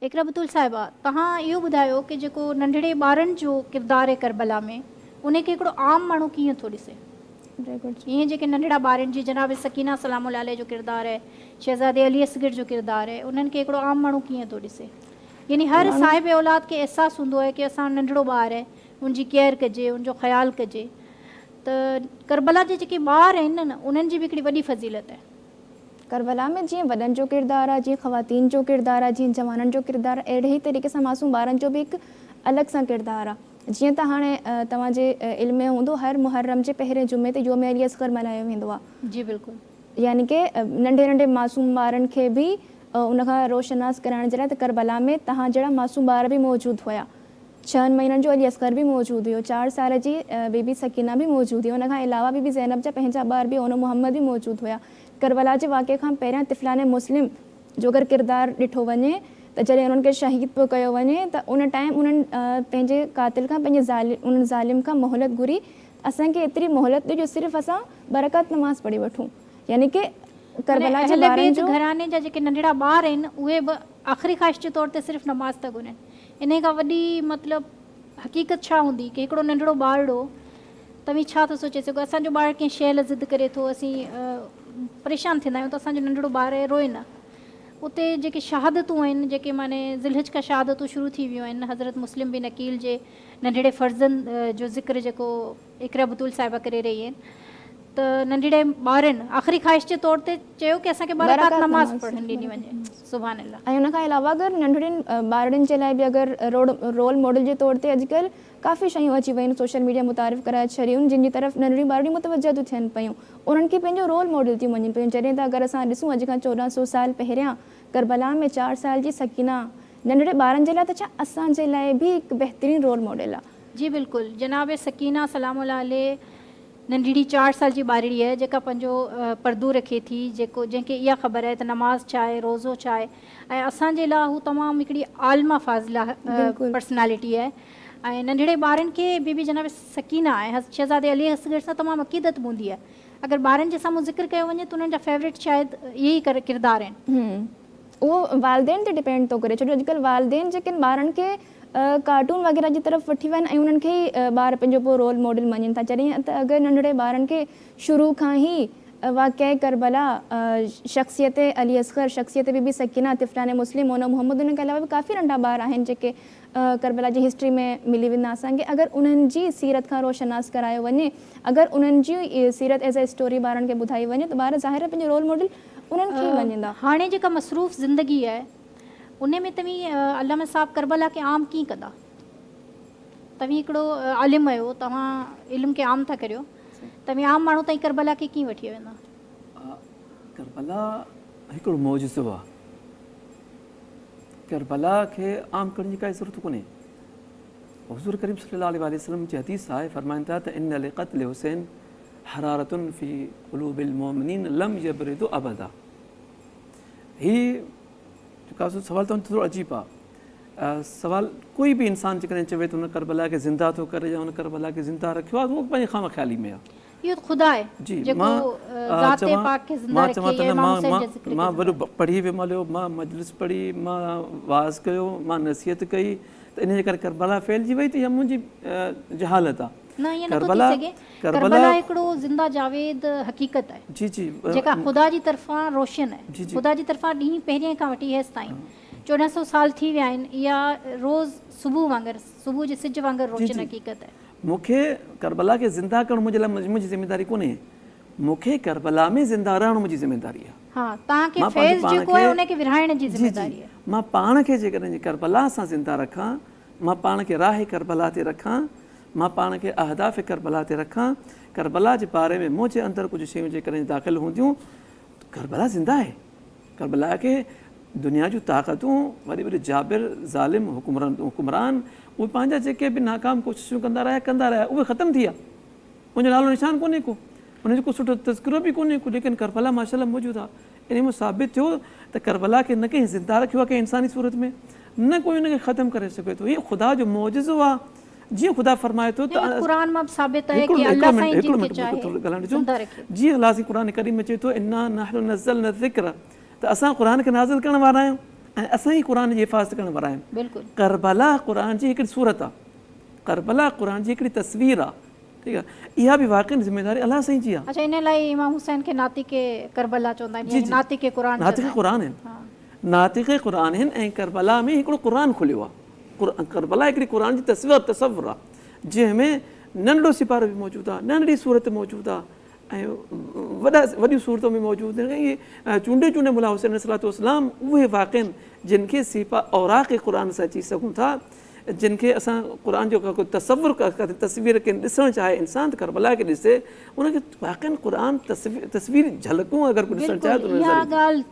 اقرا بتول صاحبه توهان اهو ٻڌايو ڪي جيڪو ننڍڙي ٻارن جو ڪردار آهي ڪربلا ۾ انهي کي هڪڙو عام ماڻهو ڪيئن ٿو ڏسي؟ ايئن جيڪي ننڍڙا ٻارن جي جناب سڪينه سلام الله عليه جو ڪردار آهي شهزادي علي اصغر جو ڪردار آهي انهن کي هڪڙو عام ماڻهو ڪيئن ٿو ڏسي؟ يعني هر صاحب اولاد کي احساس هوندو آهي ڪي اسان ننڍڙو ٻار آهي ان جي ڪيئر ڪجي ان جو خيال ڪجي ته ڪربلا جي جيڪي ٻار آهن نه انهن جي به هڪڙي وڏي فضيلت آهي. ڪربلا ۾ جيئن وڏن جو ڪردار آ، جيئن خواتين جو ڪردار آ، جيئن جوانن جو ڪردار آ، اهڙي ئي طريقي سان معصوم ٻارن جو به هڪ الڳ سان ڪردار آ. جيئن ته هاڻي توهان جي علم ۾ هوندو هر محرم جي پهرين جمعي تي يوم علي اصغر ملهايو ويندو آ. جي بلڪل. يعني ڪه ننڍي ننڍي معصوم ٻارن کي به ان کان روشناس ڪرائڻ جي لاء ته ڪربلا ۾ توهان جهڙا معصوم ٻار به موجود هيا. ڇهن مهينن جو علي اصغر به موجود هيو، چار سال جي بيبي سڪينه به موجود هئي، ان کان علاوه بيبي زينب جا پنهنجا ٻار به عون و محمد به موجود هيا. ڪربلا جي واقعي کان پهريان طفلان مسلم جو اگر ڪردار ڏٺو وڃي ته جڏهن انهن کي شهيد پيو ڪيو وڃي ته ان ٽائيم انهن پنهنجي قاتل کان پنهنجي انهن ظالم کان مهلت گهري ته اسان کي ايتري مهلت ڏيو جو صرف اسان ٻه رڪعت نماز پڙهي وٺون يعني ڪه معنيٰ ڪربلا جي اهل ٻارن بيت جو گهراڻي جا جيڪي ننڍڙا ٻار آهن اهي به آخري خواهش جي طور تي صرف نماز ٿا گهرن. انهيء کان وڏي مطلب حقيقت ڇا هوندي ڪي هڪڙو ننڍڙو ٻارڙو توهين ڇا ٿا سوچي سگهو اسان جو ٻار ڪنهن شيء لاء ضد ڪري ٿو اسين پريشان ٿيندا آهيون ته اسان جو ننڍڙو ٻار آهي روئي نه اتي جيڪي شهادتون آهن جيڪي معني ذوالحج کان شهادتون شروع ٿي ويون آهن حضرت مسلم بن عقيل جي ننڍڙي فرزند جو ذڪر جيڪو اقرا بتول صاحبه ڪري رهي آهن ته ننڍڙي ٻارن آخري خواهش جي طور تي چيو ڪي اسان کي ٻه رڪعت نماز پڙهڻ ڏني وڃي سبحان الله. ۽ ان کان علاوه اگر ننڍڙين ٻارڙين جي لاء به اگر رول ماڊل جي طور تي اڄڪلهه ڪافي شيون اچي ويون آهن سوشل ميڊيا متعارف ڪرائي ڇڏيون جن جي طرف ننڍڙيون ٻارڙيون متوجه ٿيون ٿين پيون انهن کي پنهنجو رول ماڊل ٿيون مڃين پيون جڏهن ته اگر اسان ڏسون اڄ کان 1400 سال پهريان ڪربلا ۾ چار سال جي سڪينه ننڍڙي ٻارن جي لاء ته ڇا اسان جي لاء به هڪ بهترين رول ماڊل آهي. جي بلڪل جناب سڪينه سلام الله عليه ننڍڙي چار سال جي ٻارڙي آهي جيڪا پنهنجو پردو رکي ٿي جيڪو جنهن کي اها خبر آهي ته نماز ڇا آهي روزو ڇا آهي ۽ اسان جي لاء هو تمام هڪڙي عالمه فاضله پرسنالٽي آهي ۽ ننڍڙي ٻارن کي بي بي جناب سڪينه ۽ شهزادي علي اصغر سان تمام عقيدت به هوندي آهي اگر ٻارن جي سامهون ذڪر ڪيو وڃي ته انهن جا فيورٽ شايد اهي ئي ڪردار آهن. اهو والدين تي ڊپينڊ ٿو ڪري ڇو جو اڄڪلهه والدين جيڪي ٻارن کي ڪارٽون وغيره جي طرف وٺي وڃن ۽ انهن کي ئي ٻار پنهنجو پوء رول ماڊل مڃين ٿا جڏهن ته اگر ننڍڙي ٻارن کي شروع کان ئي واقعه ڪربلا، شخصيت علي اصغر، شخصيت بي بي سڪينه، طفلان مسلم، مونا محمد انهن کان علاوه به ڪافي ننڍا ٻار آهن جيڪي ڪربلا جي هسٽري ۾ ملي ويندا اسان کي اگر انهن جي سيرت کان روشناس ڪرايو وڃي اگر انهن جي سيرت ايز اي اسٽوري ٻارن کي ٻڌائي وڃي ته ٻار ظاهر آهي پنهنجو رول ماڊل انهن کي ئي مڃيندا. هاڻي جيڪا مصروف زندگي آهي انهي ۾ توهين علامه صاحب ڪربلا کي عام ڪيئن ڪندا؟ توهين هڪڙو عالم آهيو، توهان علم کي عام ٿا ڪريو، توهين عام ماڻهو تائين ڪربلا کي ڪيئن وٺي ويندا؟ ڪربلا هڪڙو معجزو آهي. ڪربلا کي عام ڪرڻ جي ڪائي ضرورت ڪونهي. حضور ڪريم صلي الله عليه واٰله وسلم جي حديث آهي فرمائن ٿا ته ان لقتل حسين حرارة في قلوب المؤمنين لم يبرد ابدا. هي جيڪا سوال ته ٿورو عجيب آ سوال ڪوئي به انسان جيڪڏهن چوي ته هن ڪربلا کي زنده ٿو ڪري يا هن ڪربلا کي زنده رکيو آ ته اهو پنهنجي خام خيالي ۾ آ. اهو ته خدا آهي جي جيڪو مان ذات چوان پاڪ کي زنده مان چوان رکي ته يا نه امام مان حسين مان جي ذڪر کي مان زنده وڏو رکي. پڙهي ويم هليو مان مجلس پڙهي مان وعظ ڪيو مان نصيحت ڪئي ته انهي جي ڪري ڪربلا ڦهلجي وئي ته اها منهنجي جهالت آ. نه ائين نٿو ٿي ڪربلا سگهي. ڪربلا ڪربلا هڪڙو زنده جاويد حقيقت آهي. جي جي جيڪا خدا جي طرفان روشن آهي. جي جي خدا جي طرفان ڏينهن پهرين کان وٺي هيستائين 14 سو سال ٿي ويا آهن اها روز صبح وانگر صبح جي سج وانگر جي روشن جي حقيقت آهي. مون کي ڪربلا کي زنده ڪرڻ منهنجي لاء منهنجي ذميداري ڪونهي مون کي ڪربلا ۾ زنده رهڻ منهنجي ذميداري آهي. ها توهان کي مان پنهنجو فيض پاڻ جيڪو آهي کي ان کي ورهائڻ جي جي جي ذميداري آهي. مان پاڻ کي جيڪڏهن ڪربلا سان زنده رکان مان پاڻ کي راهه ڪربلا تي رکان مان پاڻ کي اهداف ڪربلا تي رکان، ڪربلا جي باري ۾ منهنجي اندر ڪجهه شيون جيڪڏهن داخل هونديون ته ڪربلا زنده آهي. ڪربلا کي دنيا جون طاقتون، وڏي وڏي جابر، ظالم حڪمران اهي پنهنجا جيڪي به ناڪام ڪوششون ڪندا رهيا ڪندا رهيا اهي ختم ٿي ويا. ان جو نالو نشان ڪونهي ڪو، ان جو ڪو سٺو تذڪرو به ڪونهي ڪو ليڪن ڪربلا ماشاءالله موجود آهي. انهي مان ثابت ٿيو ته ڪربلا کي نه ڪنهن زنده رکيو آهي ڪنهن انساني صورت ۾ نه ڪوئي ان کي ختم ڪري سگهي ٿو. هي خدا جو معجزو آهي. جيئن خدا فرمائي ٿو ته نه قرآن مان به ثابت آهي هڪڙو ڪي هڪڙو الله منٽ سائين هڪڙو جن کي منٽ مونکي چاهي ٿورو ڳالهائڻ ڏجو زنده رکي. جيئن الله سائين قرآن ڪريم ۾ چئي ٿو انا نحن نزلنا الذڪر ته اسان قرآن کي نازل ڪرڻ وارا آهيون ۽ اسان ئي قرآن جي حفاظت ڪرڻ وارا آهيون. بلڪل. ڪربلا قرآن جي هڪڙي صورت آ. ڪربلا قرآن جي هڪڙي تصوير آ. ٺيڪ آ. اها به واقعي ذميواري الله سائين جي آ. اڇا ان لاء ئي امام حسين کي ناطق ڪربلا چوندا آهن جي يعني جي ناطق قرآن چوندا ناطق آهن. قرآن آهن. ها. ناطق قرآن آهن ۽ ڪربلا ۾ هڪڙو قرآن کليو آ. ڪربلا هڪڙي قرآن جي تصوير تصور آ. جنهن ۾ ننڍڙو سيپارو به موجود آ، ننڍڙي صورت موجود آ. ۽ وڏا وڏيون صورتون به موجود آهن اهي چونڊي چونڊي مولا حسين عليه الصلوة والسلام اهي واقع آهن جن کي سيپا اوراق قرآن سان چئي سگهون ٿا جن کي اسان قرآن جو ڪو تصور تصوير ڪن ڏسڻ چاهي انسان ته ڪربلا کي ڏسي ان کي واقعا قرآن تصوير جهلڪون اگر ڪو ڏسڻ چاهي ته اها ڳالهه.